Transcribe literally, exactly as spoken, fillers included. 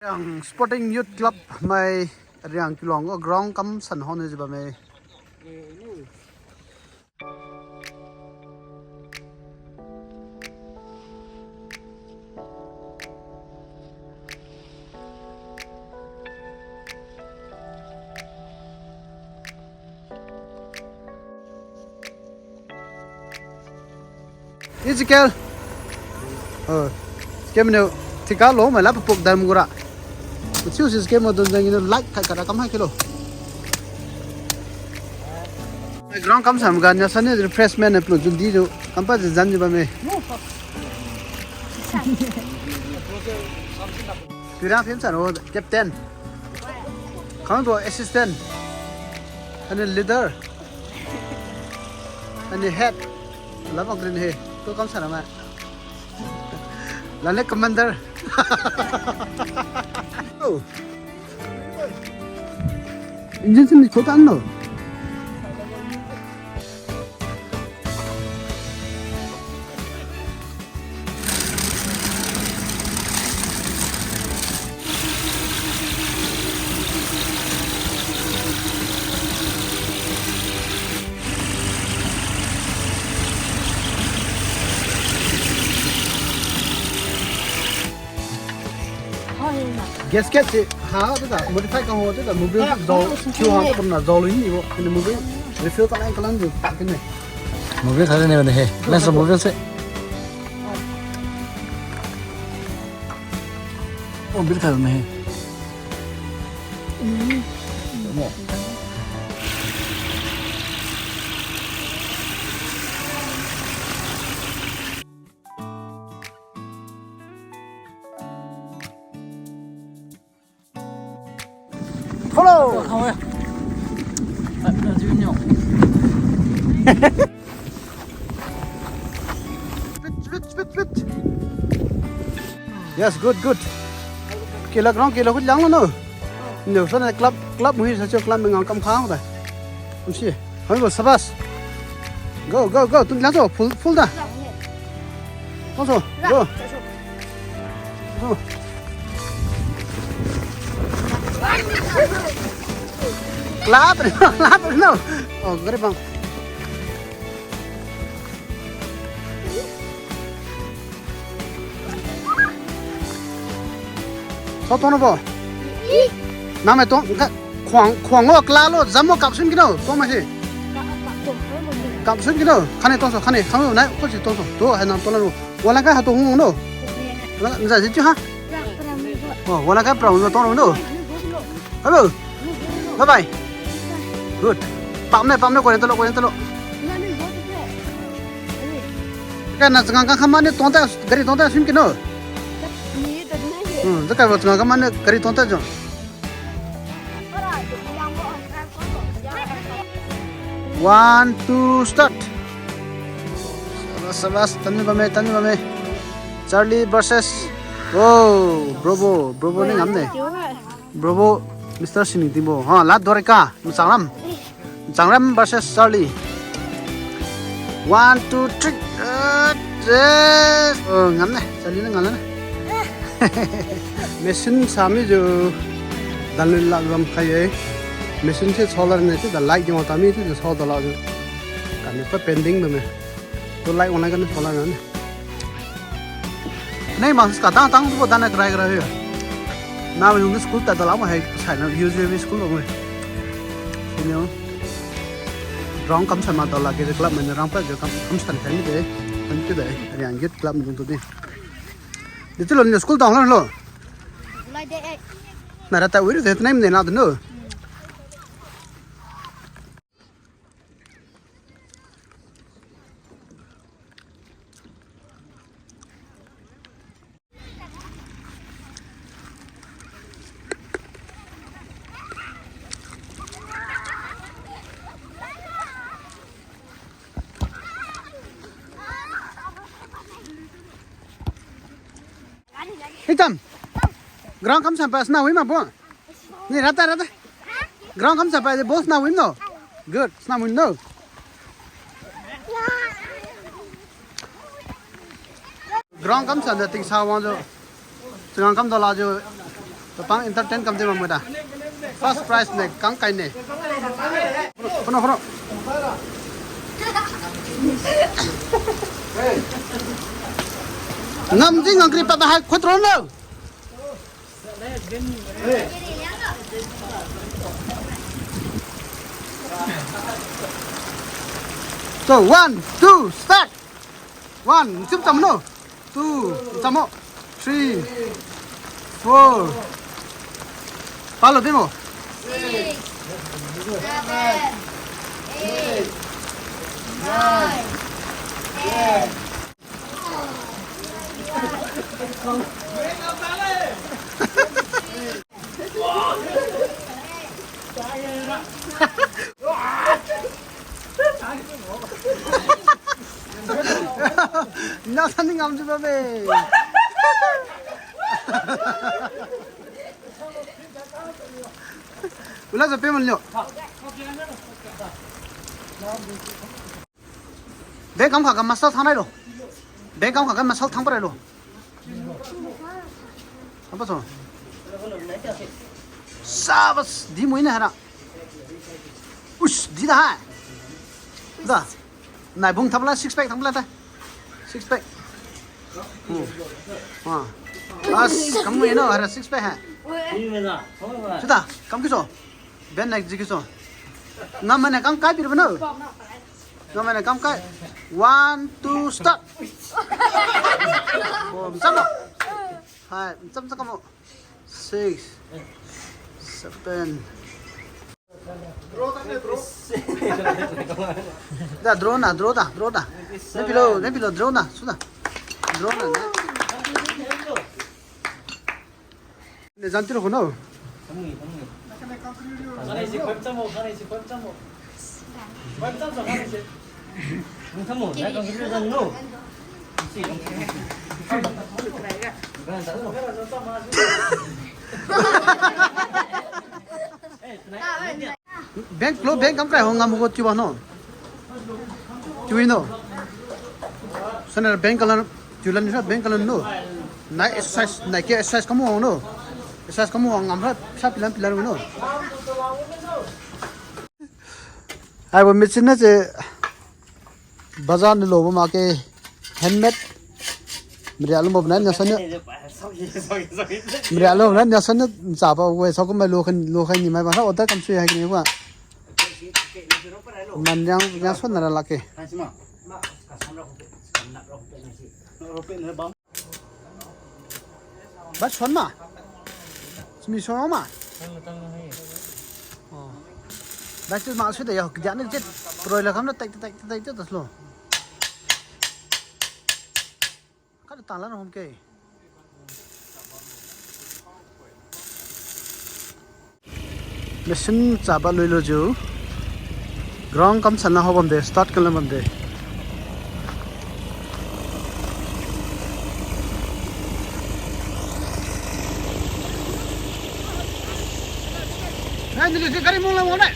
Riang Sporting Youth Club mai Riang Kiluang gu ground kamsan hone jiu bamme. Ezekiel. Oh. Ezekiel mane thika lo mai la papuk dam gura. Chiu si Ezekiel mo dun jang ino like khat khat kam hai kilo. Ground kamsam ga niasani refreshment ne plu jun di ju kampa jan jiu bamme. Pira phim sa ro captain. Khang tu assistant. Ani leader. Ani head. Lam ang green he. Tu kamsa nama. Lale commander. Oh. Engine sini kota no. Gasket se ha tu ta modify kam ho tu ta mobile tu zao, kiu ha tu na zao lo ni bo. Ni mobile refill ka lang ka lang tu ta kene. Mobile thade ne ne he. Mesa mobile se. Mobile thade ne he. Mo. Follow. Wait, wait, wait, wait. Yes, good, good. Kila ground, kila kut lang no. No, sana club, club muhi sa club mengang kam khang ta. Kumsi. Hoi bo, sabas. Go, go, go. Tun laso, full, full da. Laso, go. Go. Clap, clap, no. Oh, gari bang. So tong bo. Name tong ka khuang khuang lo kla lo jam mo kap sun kino tong ma si. Kap sun kino khane tong so khane khang lo nai ko si tong so to hai nang tong lo. Wala ka ha to hung no. Wala nza si chu ha. Oh, wala ka prang lo tong lo no. Hello. Bye bye. Good. Pam ne, pam ne, kore talo, kore talo. Ka na changa ka khamane tongta, gari tongta sim kino. Hmm, jaka bo changa khamane gari tongta jo. One, two, start. Sabas, sabas, tani bame, tani bame. Charlie versus. Oh, Bravo, Bravo ni ngam ne. Bravo, Mister Sini Timbo. Ha, la Dwarika, Mchangram. Mchangram versus Charlie. One, two, three. Uh, yes. Oh, ngam ne. Charlie na ngam ne. Machine sami ju dalun la ram khai ye. Machine se solar ne ti da light jong tami ti da so da la ju. Kani pa pending ba me. Tu light online kan solar ne. Nei mang ska tang tang tu dan na krai krai. Na yung school ta da la mo hai sai na U J V school mo. Sini. Rang kam sama da la ke club mai rang pa je kam kam stan khai ni de. Kan ke de. Riang youth club mai tu de. Di tu lo ni school ta lo. Nara ta wiri de nei nei na de no. Hitam. Ground kam sampai sna wi ma bo. Ni rata rata. Ground kam sampai de bo sna wi no. Good, sna wi no. Ground kam sa de ting sa wang jo. Chang kam da la jo. Pang entertain kam de bambo da. First prize ne kang kai ne. Kono, kono. Ngam di ngam kri pa hai khut ron lo. So, one, two, start. One, chim cham no. Two, cham mo. Three, four. Palo di mo. Six, seven, eight, nine, ten. Nasa ni ngam jiu bamme. Ula sa pe man lyo. Beng kam kha kam masal thang nai lo. Beng kam kha kam masal thang parai lo. Apa so? Sabas, di mui na hara. Ush, di da hai. Da. Nai bung thapla six pack thapla ta. Six pack. Hmm. Ha. As, kam mui no hara six pack hai. Suda, kam kiso. Ben nai ji kiso. Ngam mane kam kai pir bano. Ngam mane kam kai. One, two, start. Oh, mcham mo. Hai, mcham mcham kamo. Six. Seven. Da, draw na, draw da, draw da. Nang pilo, nang pilo, draw na, suda. Draw na, na. Ne jan tiro kono. Beng klo, beng kam kai ho ngam ko tiuba no. Tiui no. Sana beng kalan, tiulan sa beng kalan no. Nai exercise, nai ke exercise kamu wang no. Exercise kamu wang ngam sa, sa pilan pilan no. Ai bo machine na se bazar ni lo bo ma ke handmade. Mria lo bo na nya sana. Mria lo na nya sana cha pa we sa ko mai lo khan lo khan ni mai ba sa order kam sui hai ni wa. Man yang, yang suan na ra lak ke. Ba suan ma. Simi suan ma. Oh. Ba su ma su de ya, dia ni je. Proi la kam na tai tai tai tai ta lo. Kada tanglan hom ke. Machine chaba lui lujiu. Ground kam sanna ho bamde, start kalan bamde. Hai, ni si gari mong la mong nai.